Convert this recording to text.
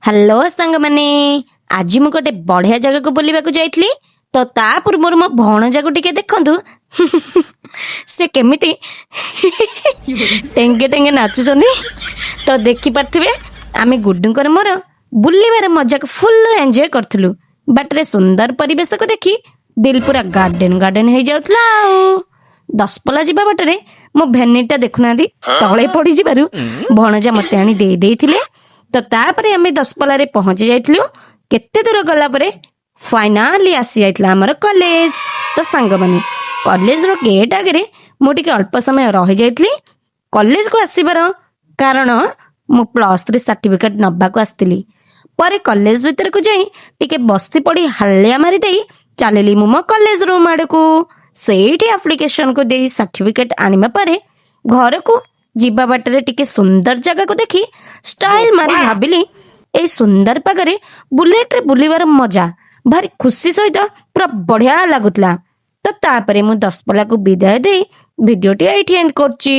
Hello ସାଙ୍ଗମାନେ, ଆଜି ମୁଁ ଗୋଟେ ବଢିଆ ଜାଗାକୁ ବୁଲିବାକୁ ଯାଇଥିଲି। ତ ତା ପୂର୍ବରୁ ମୋ ଭଣଜାକୁ ଟିକେ ଦେଖନ୍ତୁ, ସେ କେମିତି ଟେଙ୍ଗେ ଟେଙ୍ଗେ ନାଚୁଛନ୍ତି। ତ ଦେଖିପାରୁଥିବେ, ଆମେ ଗୁଡୁଙ୍କର ମୋର ବୁଲିବାର ମଜାକୁ ଫୁଲ୍ ଏନ୍ଜୟ କରୁଥିଲୁ। ବାଟରେ ସୁନ୍ଦର ପରିବେଶକୁ ଦେଖି ଦିଲ ପୁରା ଗାର୍ଡେନ ଗାର୍ଡେନ ହେଇଯାଉଥିଲା। ଆଉ ଦଶପଲା ଯିବା ବାଟରେ ମୋ ଭ୍ୟାନିଟିଟା ଦେଖୁନାହାନ୍ତି, ତଳେ ପଡିଯିବାରୁ ଭଣଜା ମତେ ଆଣି ଦେଇ ଦେଇଥିଲେ। ତ ତାପରେ ଆମେ ଦଶପଲାରେ ପହଞ୍ଚି ଯାଇଥିଲୁ। କେତେ ଦୂର ଗଲା ପରେ ଫାଇନାଲି ଆସି ଯାଇଥିଲା ଆମର କଲେଜ। ତ ସାଙ୍ଗମାନେ, କଲେଜର ଗେଟ୍ ଆଗରେ ମୁଁ ଟିକେ ଅଳ୍ପ ସମୟ ରହିଯାଇଥିଲି। କଲେଜକୁ ଆସିବାର କାରଣ ମୁଁ +3 ସାର୍ଟିଫିକେଟ ନବାକୁ ଆସିଥିଲି। ପରେ କଲେଜ ଭିତରକୁ ଯାଇ ଟିକେ ବସି ପଡ଼ି ହାଲିଆ ମାରିଦେଇ ଚାଲିଲି ମୁଁ ମୋ କଲେଜ ରୁମ୍ ଆଡ଼କୁ। ସେଇଠି ଆପ୍ଲିକେସନକୁ ଦେଇ ସାର୍ଟିଫିକେଟ ଆଣିବା ପରେ ଘରକୁ ଯିବା ବାଟରେ ଟିକେ ସୁନ୍ଦର ଜାଗାକୁ ଦେଖି ଷ୍ଟାଇଲ ମାରି ଭାବିଲି, ଏଇ ସୁନ୍ଦର ପାଗରେ ବୁଲେଟରେ ବୁଲିବାର ମଜା ଭାରି ଖୁସି ସହିତ ପୁରା ବଢିଆ ଲାଗୁଥିଲା। ତ ତାପରେ ମୁଁ ଦଶପଲାକୁ ବିଦାୟ ଦେଇ ଭିଡ଼ିଓଟି ଏଇଠି ଏଣ୍ଡ କରୁଛି।